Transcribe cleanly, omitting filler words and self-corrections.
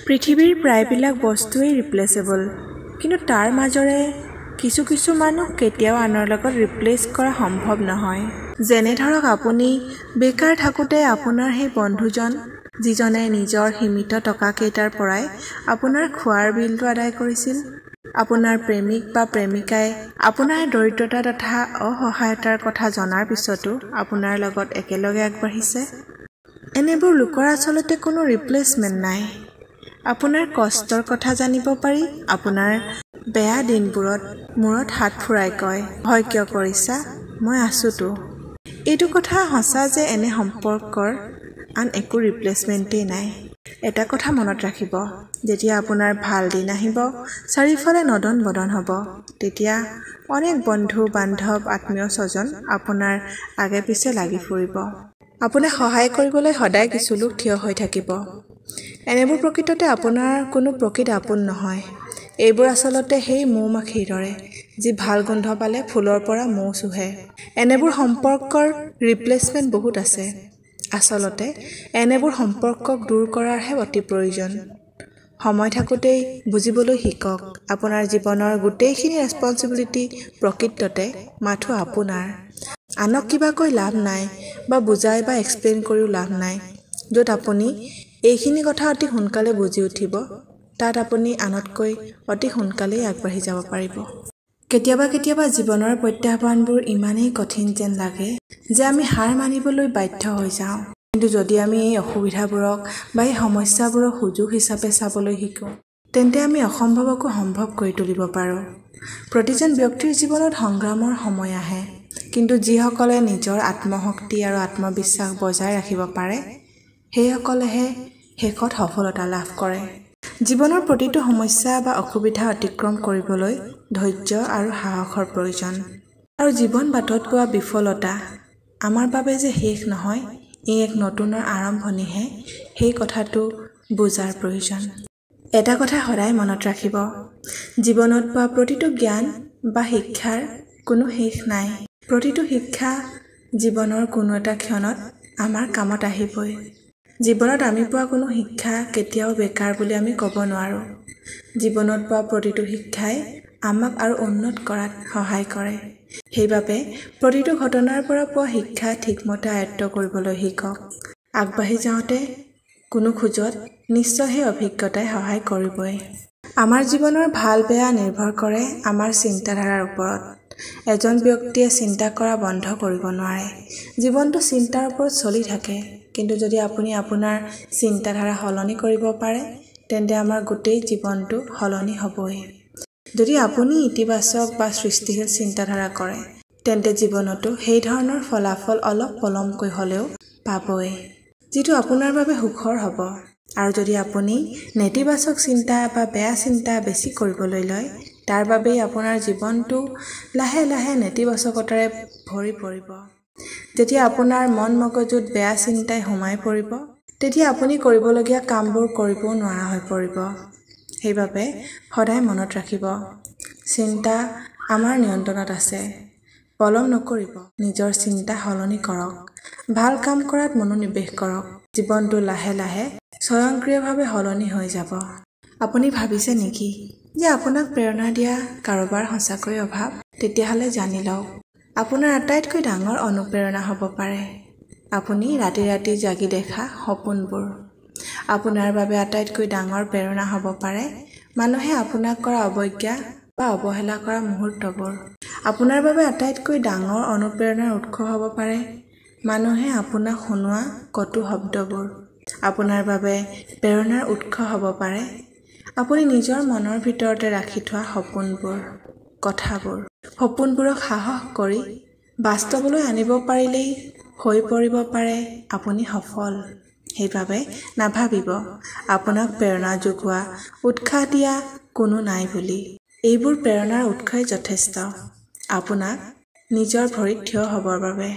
পৃথিৱীৰ প্ৰায়বিলাক বস্তুৱেই ৰিপ্লেচেবল, কিন্তু তাৰ মাজৰে কিছু কিছু মানুহ কেতিয়াও আনৰ লগত ৰিপ্লেচ কৰা সম্ভৱ নহয়। যেনে ধৰক, আপুনি বেকাৰ থাকোঁতে আপোনাৰ সেই বন্ধুজন, যিজনে নিজৰ সীমিত টকাকেইটাৰ পৰাই আপোনাৰ খোৱাৰ বিলটো আদায় কৰিছিল। আপোনাৰ প্ৰেমিক বা প্ৰেমিকাই আপোনাৰ দৰিদ্ৰতা তথা অসহায়তাৰ কথা জনাৰ পিছতো আপোনাৰ লগত একেলগে আগবাঢ়িছে। এনেবোৰ লোকৰ আচলতে কোনো ৰিপ্লেচমেণ্ট নাই। আপোনাৰ কষ্টৰ কথা জানিব পাৰি আপোনাৰ বেয়া দিনবোৰত মূৰত হাত ফুৰাই কয়, "ভয় কিয় কৰিছা, মই আছোতো।" এইটো কথা সঁচা যে এনে সম্পৰ্কৰ আন একো ৰিপ্লেচমেণ্টেই নাই। এটা কথা মনত ৰাখিব, যেতিয়া আপোনাৰ ভাল দিন আহিব, চাৰিওফালে নদন বদন হ'ব, তেতিয়া অনেক বন্ধু বান্ধৱ, আত্মীয় স্বজন আপোনাৰ আগে পিছে লাগি ফুৰিব। আপোনাক সহায় কৰিবলৈ সদায় কিছু লোক থিয় হৈ থাকিব। এনেবোৰ প্ৰকৃততে আপোনাৰ কোনো প্ৰকৃত আপোন নহয়। এইবোৰ আচলতে সেই মৌ মাখিৰ দৰে, যি ভাল গোন্ধ পালে ফুলৰ পৰা মৌ চুহে। এনেবোৰ সম্পৰ্কৰ ৰিপ্লেচমেণ্ট বহুত আছে। আচলতে এনেবোৰ সম্পৰ্কক দূৰ কৰাৰহে অতি প্ৰয়োজন। সময় থাকোঁতেই বুজিবলৈ শিকক, আপোনাৰ জীৱনৰ গোটেইখিনি ৰেচপনচিবিলিটি প্ৰকৃততে মাথো আপোনাৰ। আনক কিবা কৈ লাভ নাই বা বুজাই বা এক্সপ্লেইন কৰিও লাভ নাই। য'ত আপুনি এইখিনি কথা অতি সোনকালে বুজি উঠিব, তাত আপুনি আনতকৈ অতি সোনকালেই আগবাঢ়ি যাব পাৰিব। কেতিয়াবা কেতিয়াবা জীৱনৰ প্ৰত্যাহ্বানবোৰ ইমানেই কঠিন যেন লাগে যে আমি হাৰ মানিবলৈ বাধ্য হৈ যাওঁ। কিন্তু যদি আমি এই অসুবিধাবোৰক বা এই সমস্যাবোৰক সুযোগ হিচাপে চাবলৈ শিকোঁ, তেন্তে আমি অসম্ভৱকো সম্ভৱ কৰি তুলিব পাৰোঁ। প্ৰতিজন ব্যক্তিৰ জীৱনত সংগ্ৰামৰ সময় আহে, কিন্তু যিসকলে নিজৰ আত্মশক্তি আৰু আত্মবিশ্বাস বজাই ৰাখিব পাৰে, সেইসকলেহে শেষত সফলতা লাভ কৰে। জীৱনৰ প্ৰতিটো সমস্যা বা অসুবিধা অতিক্ৰম কৰিবলৈ ধৈৰ্য আৰু সাহসৰ প্ৰয়োজন। আৰু জীৱন বাটত পোৱা বিফলতা আমাৰ বাবে যে শেষ নহয়, ই এক নতুনৰ আৰম্ভণিহে, সেই কথাটো বুজাৰ প্ৰয়োজন। এটা কথা সদায় মনত ৰাখিব, জীৱনত পোৱা প্ৰতিটো জ্ঞান বা শিক্ষাৰ কোনো শেষ নাই। প্ৰতিটো শিক্ষা জীৱনৰ কোনো এটা ক্ষণত আমাৰ কামত আহিবই। জীৱনত আমি পোৱা কোনো শিক্ষা কেতিয়াও বেকাৰ বুলি আমি ক'ব নোৱাৰোঁ। জীৱনত পোৱা প্ৰতিটো শিক্ষাই আমাক আৰু উন্নত কৰাত সহায় কৰে। সেইবাবে প্ৰতিটো ঘটনাৰ পৰা পোৱা শিক্ষা ঠিকমতে আয়ত্ব কৰিবলৈ শিকক। আগবাঢ়ি যাওঁতে কোনো খোজত নিশ্চয় সেই অভিজ্ঞতাই সহায় কৰিবই। আমাৰ জীৱনৰ ভাল বেয়া নিৰ্ভৰ কৰে আমাৰ চিন্তাধাৰাৰ ওপৰত। এজন ব্যক্তিয়ে চিন্তা কৰা বন্ধ কৰিব নোৱাৰে। জীৱনটো চিন্তাৰ ওপৰত চলি থাকে। কিন্তু যদি আপুনি আপোনাৰ চিন্তাধাৰা সলনি কৰিব পাৰে, তেন্তে আমাৰ গোটেই জীৱনটো সলনি হ'বই। যদি আপুনি ইতিবাচক বা সৃষ্টিশীল চিন্তাধাৰা কৰে, তেন্তে জীৱনতো সেই ধৰণৰ ফলাফল অলপ পলমকৈ হ'লেও পাবই, যিটো আপোনাৰ বাবে সুখৰ হ'ব। আৰু যদি আপুনি নেতিবাচক চিন্তা বা বেয়া চিন্তা বেছি কৰিবলৈ লয়, তাৰ বাবেই আপোনাৰ জীৱনটো লাহে লাহে নেতিবাচকতাৰে ভৰি পৰিব। যেতিয়া আপোনাৰ মন মগজুত বেয়া চিন্তাই সোমাই পৰিব, তেতিয়া আপুনি কৰিবলগীয়া কামবোৰ কৰিবও নোৱাৰা হৈ পৰিব। সেইবাবে সদায় মনত ৰাখিব, চিন্তা আমাৰ নিয়ন্ত্ৰণত আছে। পলম নকৰিব, নিজৰ চিন্তা সলনি কৰক, ভাল কাম কৰাত মনোনিৱেশ কৰক। জীৱনটো লাহে লাহে স্বয়ংক্ৰিয়ভাৱে সলনি হৈ যাব। আপুনি ভাবিছে নেকি যে আপোনাক প্ৰেৰণা দিয়া কাৰোবাৰ সঁচাকৈ অভাৱ? তেতিয়াহ'লে জানি লওক, আপোনাৰ আটাইতকৈ ডাঙৰ অনুপ্ৰেৰণা হ'ব পাৰে আপুনি ৰাতি ৰাতি জাগি দেখা সপোনবোৰ। আপোনাৰ বাবে আটাইতকৈ ডাঙৰ প্ৰেৰণা হ'ব পাৰে মানুহে আপোনাক কৰা অৱজ্ঞা বা অৱহেলা কৰা মুহূৰ্তবোৰ। আপোনাৰ বাবে আটাইতকৈ ডাঙৰ অনুপ্ৰেৰণাৰ উৎস হ'ব পাৰে মানুহে আপোনাক শুনোৱা কটু শব্দবোৰ। আপোনাৰ বাবে প্ৰেৰণাৰ উৎস হ'ব পাৰে আপুনি নিজৰ মনৰ ভিতৰতে ৰাখি থোৱা সপোনবোৰ, কথাবোৰ। সপোনবোৰক সাহস কৰি বাস্তৱলৈ আনিব পাৰিলেই হৈ পৰিব পাৰে আপুনি সফল। সেইবাবে নাভাবিব আপোনাক প্ৰেৰণা যোগোৱা, উৎসাহ দিয়া কোনো নাই বুলি। এইবোৰ প্ৰেৰণাৰ উৎসই যথেষ্ট আপোনাক নিজৰ ভৰিত থিয় হ'বৰ বাবে।